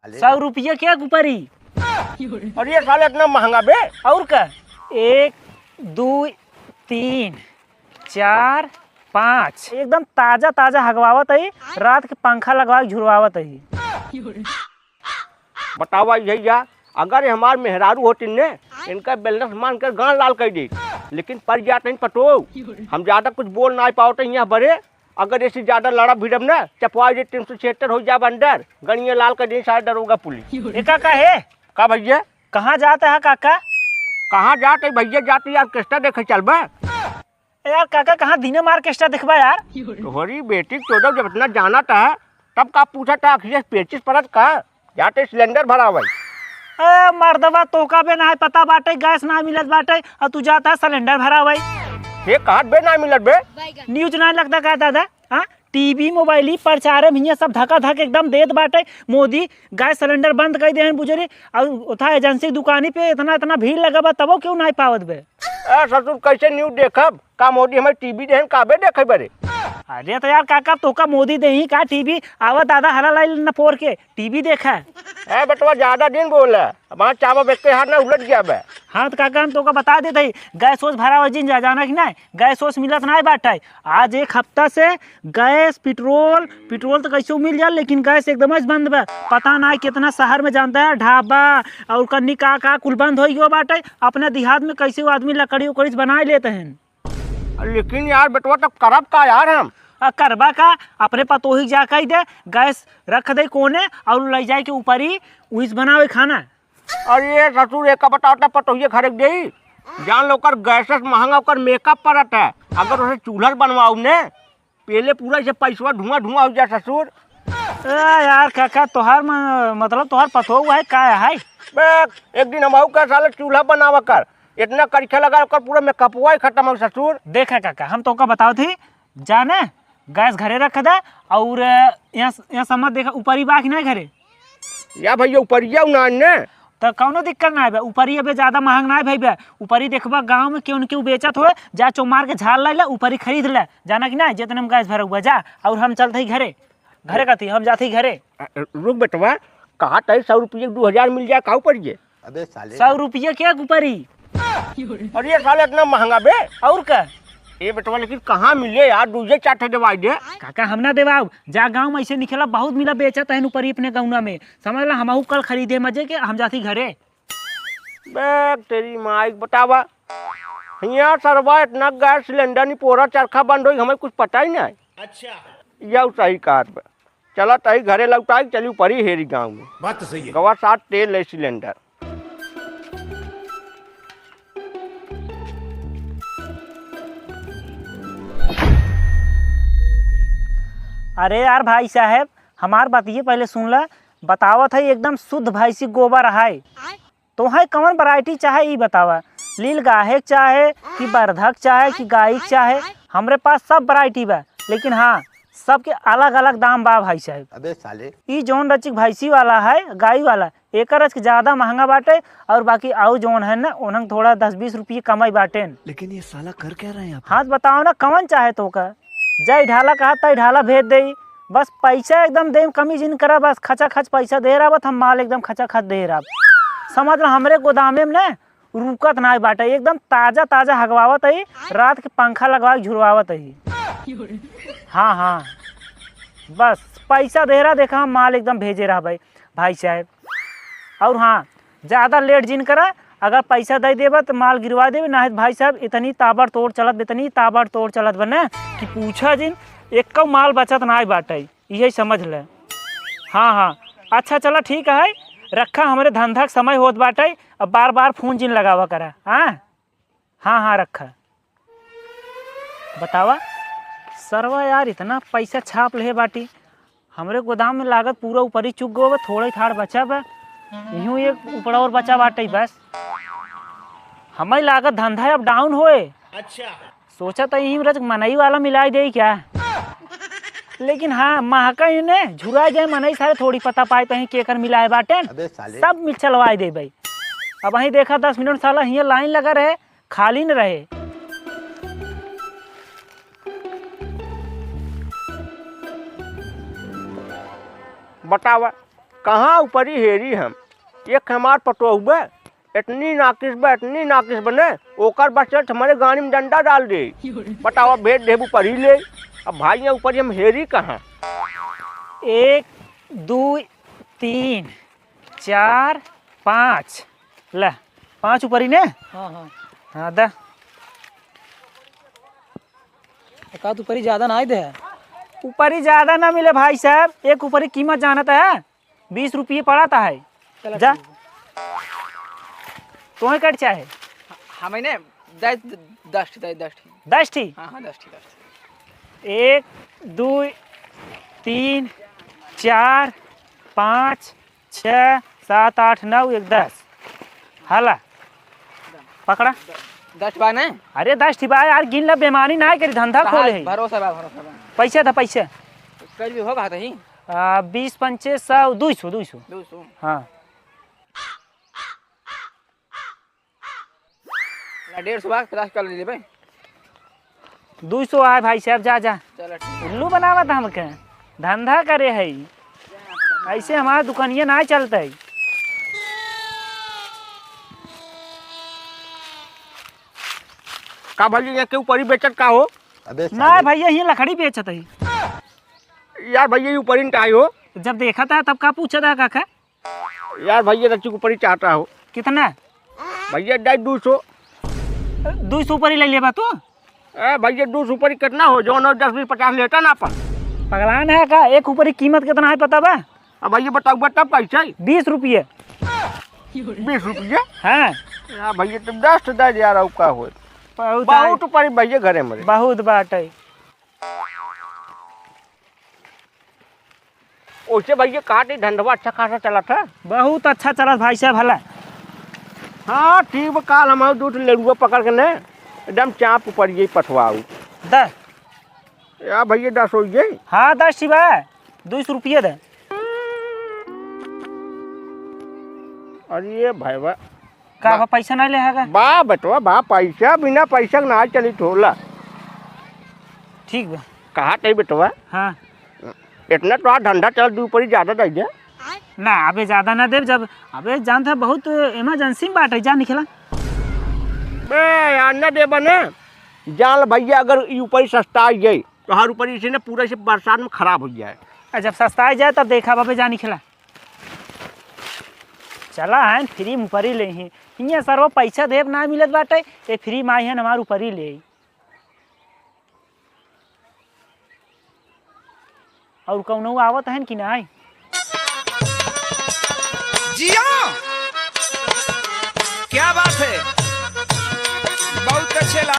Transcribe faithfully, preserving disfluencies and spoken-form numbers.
सौ रुपया के एक उपरी। अरे साले, इतना महंगा बे? और का? एक, दो, तीन, चार, पाँच। एकदम ताजा ताजा हगवावत ही, रात के पंखा लगवा के झुरवावत ही। बतावा भैया, अगर ये हमार मेहरारू होती ने, इनका बैलेंस मान कर गान लाल कर दी, लेकिन पर जात नहीं पटो। हम ज्यादा कुछ बोल ना पावत यहाँ बड़े। अगर ऐसे ज्यादा लड़ा भिड़ब ना, चपवा जे तीन सौ छिहत्तर हो जाब अंदर, गणिया लाल कर दी सारे दरोगा पुलिस। एका का है? का भैया? कहाँ जात है काका? कहाँ जात है भैया? जात है ऑर्केस्ट्रा देखे चलबे। ए यार काका, कहाँ दिने में ऑर्केस्ट्रा देखबा यार? तोहरी बेटी के चोदो, जब इतना जानत है, तब का पूछत है, अखिया से पेचिस परत का? जाते सिलेंडर भरावै। ए मर्दवा, तोका बे नाहीं पता बाटे, गैस नाहीं मिलत बाटे, और तू जाता है सिलेंडर भरावै। ये कहत बे नाहीं मिलत बे? न्यूज नाहीं लगता का दादा? हाँ, टीवी मोबाइल ही प्रचार में हियाँ सब धकाधक एकदम देत बाटे, मोदी गैस सिलेंडर बंद कर देहन बुझे रे, और उथा एजेंसी दुकानी पे इतना इतना भीड़ लगा बा, तबो क्यों नाहीं पावत बे? ए ससुर, कैसे न्यूज देखब? का मोदी हमें टीवी देहन, काबे देखे बरे? अरे तो यार काका, तोका मोदी देही का टीवी? आवा दादा, हला लाई न पोर के टीवी देखा। ए बेटवा, ज्यादा दिन बोला, हमार चावा बेच के हाथ ना उलट गया बे। हाँ तो काका, हम तोका बता देते ही, गैस वैस भरावै जिन जा, जाना कि नाहीं, गैस वैस मिलत नाहीं बाटे। आज एक हफ्ता से गैस, पेट्रोल, पेट्रोल तो कैसे मिल जाए, लेकिन गैस एकदम से बंद बा। पता नाहीं कितना शहर में जानता है ढाबा और कन्नी का का कुल बंद हो गयो बाटे। अपने देहात में कैसे वो आदमी लकड़ी उकड़ी से बनाए लेते हैं। लेकिन यार बेटवा, तब करब का यार हम? आ, करबा का, अपने पतोही के जा कह दे, गैस रख दे कोने और ले जाए के ऊपर ही उहिस बनावे खाना। अरे ससुर, एक बताओ, तब पतोहिए घर के देई? जान लो, ओकर गैस से महंगा ओकर मेकअप परत है। अगर उसे चूल्हा बनवाऊ ने, पहले पूरा इसे पैसवा धुआं धुआं हो जाए ससुर। ए यार काका, तोहार म-, मतलब तोहार पतोह है का है? बे, एक दिन हम आऊ का साले चूल्हा बनावा कर, इतना करिखा लगा ओकर पूरा मेकअपवा ही खत्म हो ससुर। देखा काका, हम तोका बतावत ही, जाने गैस घरे रख दे और यहाँ, यहाँ समझ देखा ऊपरी बा कि नाहीं घरे? या भैया, ऊपरिया ना ने। त कौनो दिक्कत नाहीं बे, ऊपरी अबे ज्यादा महंग नाहीं भई बे। ऊपरी देखबा गाँव में केहू न केहू बेचत होए, जा चौमार के झाल लाई ले, ऊपरी खरीद ले, जाना कि नाहीं, जितने में गैस भरा हुआ जा, और हम चलत ही घरे। घरे कथी, हम जात ही घरे। अ, रुक बेटवा, कहा तई सौ रुपये के दो हजार मिल जाए, का ऊपर ये? अबे साले। सौ रुपये के एक ऊपरी। अरे साले, इतना महंगा बे? और का? ए बेटवा, लेकिन कहाँ मिले यार, दूजे चार ठे देवाई दे। काका, हम ना देवाऊ, जा गाँव में ऐसे निकला, बहुत मिला बेचत है ऊपरी अपने गौना में। समझ ला, हमहू कल खरीदे मजे के, हम जाती घरे। बे तेरी माई के बतावा, हियाँ सरवा इतना गैस सिलेंडर निपोरा चरखा बंद होई, हमें कुछ पता ही नहीं। अच्छा। यह सही कहत बा। चला तही घरे लौटाई, चली ऊपरी हेरी गाँव में। बात तो सही है। गवा साथ तेल ले सिलेंडर। अरे यार भाई साहब, हमार बतिये पहले सुन ला। बतावत है एकदम शुद्ध भैंसी गोबर है। तोहे कवन वैरायटी चाहे ई बतावा, लील गाहे के चाहे कि बरधक चाहे कि गाई के चाहे, हमरे पास सब वैरायटी बा। लेकिन हाँ, सबके अलग अलग दाम बा भाई साहब। अबे साले। ई जौन रचिक भैंसी वाला है, गाई वाला, एकर रचिक ज्यादा महंगा बाटे। और बाकी आऊ जौन है ना, उन्हन थोड़ा दस बीस रुपये कमाई बाटेन। लेकिन ये साला कर क्या रहे हैं यहाँ पे? हाँ, तो बताओ ना, कवन चाहे तोका? जय ढाला कहा, तय ढाला भेज देई। बस पैसा एकदम देम कमी जिन करा, बस खचा खच पैसा दे रहा, बस हम माल एकदम खचा खच दे रहा। समझ ला, हमरे गोदामे में ना रुकत नाय बाटे, एकदम ताजा ताजा हगवावत है, रात के पंखा लगवा के झुरवावत है। हाँ, हाँ, बस पैसा दे रहा, देखा हम माल एकदम भेजे रहा भाई, भाई साहब। और हाँ, ज्यादा लेट जिन करा, अगर पैसा दे देबा तो माल गिरवा देबे, नाहीं तो भाई साहब इतनी ताबड़तोड़ चलत बा, इतनी ताबड़तोड़ चलत बा ना कि पूछा जिन, एको माल बचत नाय बाटे, यही समझ ले। हाँ, हाँ, अच्छा चला ठीक है, रखा, हमरे धंधा के समय होत बाटे, अब बार बार फोन जिन लगावा करा। हाँ, हाँ, हाँ, रखा। बतावा सरवा यार, इतना पैसा छाप ले बाटी, हमरे गोदाम में लागत पूरा ऊपरी चुक गो बा, थोड़ा ही थाड़ बचा बा, यूं एक उपड़ा और बचा बाटे बस। हमें लागत धंधा अब डाउन होए। अच्छा। सोचा था यहीं रच मनई वाला मिलाई दे क्या, लेकिन हाँ, महका इन्हें झुरा जाए मनई सारे, थोड़ी पता पाए पहीं केकर मिलाए बाटेन। अबे साले। सब मिल चलवाए दे भाई। अब वहीं देखा दस मिनट साला हियाँ लाइन लगा रहे, खाली न रहे। बतावा, कहाँ ऊपरी हेरी हम? एक हमार पतोह बा, इतनी नाकिस बा, इतनी नाकिस बने, ओकर बस चलत हमरे गाड़ी में डंडा डाल दे। बतावा, भेज देबू परी ले। अब भाई, यहाँ ऊपरी हम हेरी कहाँ? एक, दुइ, तीन, चार, पाँच। ले, पाँच ऊपरी ने? हाँ, हाँ। हाँ, दा। तो का तू ऊपरी ज्यादा ना दे? ऊपरी ज्यादा ना मिले भाई साहब, एक ऊपरी कीमत जानत है, बीस रुपये पड़त है। चला जा। ठीक है। तोहे कट चाहे? हमें ने दस, दस ठी, दस, दस ठी। दस ठी? हाँ, हाँ, दस ठी, दस ठी। एक, दुइ, तीन, चार, पाँच, छः, सात, आठ, नौ, एक, दस। हाला, पकड़ा। दस बा ने? अरे, दस ठी बा यार, गिन ला, बेमानी ना करी, धंधा रहा, खोले है। भरोसा बा, भरोसा बा। पैसा था, पैसा। कल भी होगा तो ही। आ, बीस पंचे सौ, दुइ सौ, दुइ सौ। दुइ सौ। हाँ। ना, डेढ़ सौ बा, पचास कर ले लेबे। दुइ सौ आए भाई साहब, जा, जा। चलो, ठीक। उल्लू बनावत हमके, धंधा करे है, ऐसे हमार दुकानिया ना चलते। का भैया, ये के ऊपरी बेचत का हो? अबे ना साले। भैया, ये लकड़ी बेचत है। यार भैया, ये ऊपरी न का हो? जब देखत है तब का पूछत है काका? यार भैया, रच्ची के ऊपरी चाहता हो। कितना? भैया, दे दुइ सौ। दुइ सौ ऊपरी ले लेबा तू? ए भैया, दुइ सौ ऊपरी कितना हो? जौन हो, दस, बीस, पचास लेता ना अपन। पगलान है का? एक ऊपरी कीमत कितना है पता बा? अब भैया, बताओ, बता, कैसे? बीस रुपये। बीस रुपये? हाँ। यार भैया, तुम दस तो दे दे यार, अब का हो? बहुत बहुत आई। ऊपरी भैया, घरे मरे। बहुत बात है। ओसे भैया, कहा थी, धंधवा अच्छा खासा चलत है? बहुत अच्छा चलत भाई साहब, हला। हाँ, ठीक बा, काल हम आऊ दू ठो लेड़ुआ पकड़ के ने, एकदम चाप ऊपर ये पठवाऊ। द। या भैया, दस हो गई? हाँ, दस ठी बा, दुइ सौ रुपया दे। अरे भाई बा, का बा, बा-, पैसा ना ले है का? बा बेटवा, बा, पैसा बिना पैसा के ना चली थोला। ठीक बा। कहा तई बेटवा? हाँ। इतना तो धंधा चल, दू परी ज्यादा दे दे। ना, अबे ज्यादा ना देब, जब, अबे जानत है बहुत emergency में बाटे, जा निकला। बे यार, ना देबा ना। जान भैया, अगर ई ऊपरी सस्ता आ जाए, तो हर ऊपरी इसे ना पूरा से बरसात में खराब हो जाए। आ, जब सस्ता आ जाए तब देखा बाबे, जा निकला। चला है, free में ऊपरी ले ही। हियाँ सरवा पैसा देब ना मिलत बाटे, ये free में आई है, हमार ऊपरी ले। और कौनो आवत है कि नाई? जिया! क्या बात है?